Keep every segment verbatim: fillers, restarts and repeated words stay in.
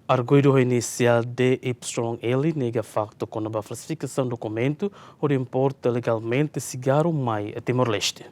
Arguidu ho inisiál D Y L nega faktu kona-ba falsifikasaun dokumentu hodi importa ilegalmente sigarru mai Timor-Leste.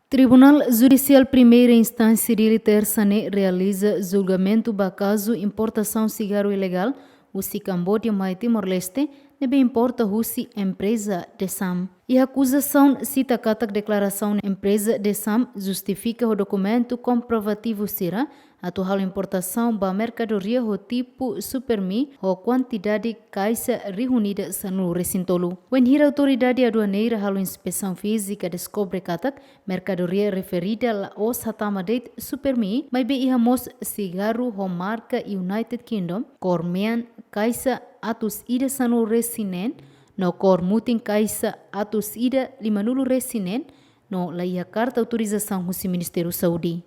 Tribunál Judisiál Primeira Instánsia Dili Tersa ne'e realiza julgamentu ba kazu importasaun sigarru ilegál husi Kamboja mai Timor-Leste, ne'ebé importa husi empreza Desam. Iha akuzasaun sita katak deklarasaun empreza Desam justifika ho dokumentu komprovativu sira atu halo importasaun ba merkadoria ho tipu Supermi ho kuantidade kaixa rihun ida sanulu-resin-tolu. Wainhira autoridade aduaneira halo inspesaun fízika deskobre katak merkadoria referida la'ós hatama de'it Supermi, maibé iha mós sigarru ho marka United Kingdom, kór mean, kaixa atus ida sanulu-resin-neen, no kór mutin, kaixa atus ida limanulu-resin-neen, no laiha karta autorizasaun husi Ministériu Saúde.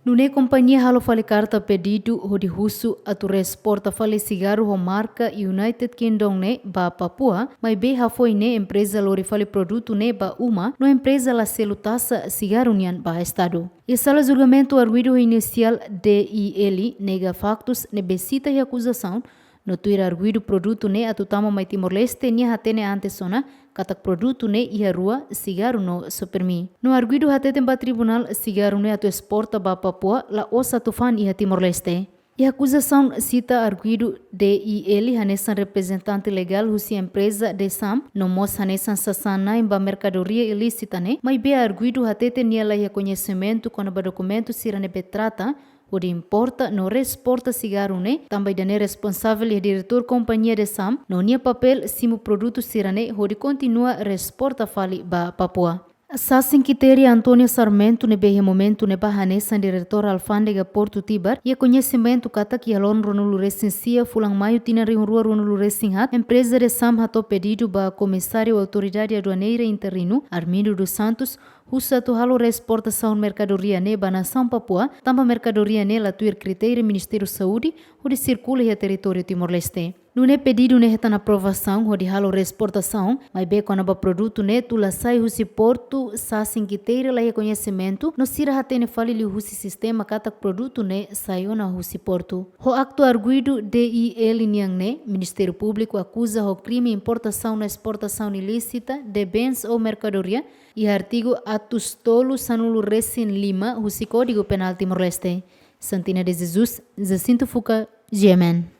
Nune'e kompañia halo fali karta pedidu hodi husu atu reesporta fali sigarru ho marka United Kingdom ne'e ba Papua, maibé hafoin ne'e empreza lori fali produtu ne'e ba uma, no empreza la selu taxa sigarru nian ba Estadu. Iha sala julgamentu arguidu ho inisiál D I L nega faktus ne'ebé sita iha akuzasaun, no tuir arguidu produtu ne'e atu tama mai Timor-Leste, nia hatene antes ona katak produtu ne'e iha rua sigarru no Supermi. No arguidu hateten ba tribunál sigarru ne'e atu esporta ba Papua la'ós atu fa'an iha Timor-Leste. Iha akuzasaun sita arguidu D I L hanesan reprezentante legál husi empreza Desam, no mós hanesan sasán-na'in ba merkadoria ilísita ne'e, maibé arguidu hateten nia laiha koñesimentu kona-ba dokumentu sira ne'ebé trata hodi importa no reesporta sigarru ne'e, tanba ida-ne'e responsavel iha diretór kompañia Desam, no nia papél simu produtu sira ne'e hodi kontinua reesporta fali ba Papua. Sasin Quitéria António Sarmento ne'ebé iha momentu ne'ebá hanesan diretór alfándega Portu Tibar, iha koñesimentu katak iha loron ruanulu-resin-sia fulan Maiu tinan rihun rua ruanulu-resin-haat, empreza Desam hato'o pedidu ba Komisáriu Autoridade Aduaneira interinu, Armindo dos Santos, husu atu halo reesportasaun merkadoria ne'e ba nasaun Papua, tanba merkadoria ne'e la tuir kritériu Ministériu Saúde hodi sirkula iha territóriu Timor-Leste. Nune'e pedidu ne'e hetan aprovasaun hodi halo reesportasaun, maibé kona-ba produtu ne'e atu la sai husi portu, Sasin Quitéria laiha koñesimentu, no sira hatene fali liuhusi sistema katak produtu ne'e sai ona husi portu. Ho aktu arguidu D I L nian ne'e, Ministériu Públiku akuza ho krime importasaun no esportasaun ilísita de bens ou merkadoria, iha artigu atus tolu sanulu-resin-lima husi Kódigu Penál Timor-Leste. Santina de Jesus, Jacinto Fuca, G M N.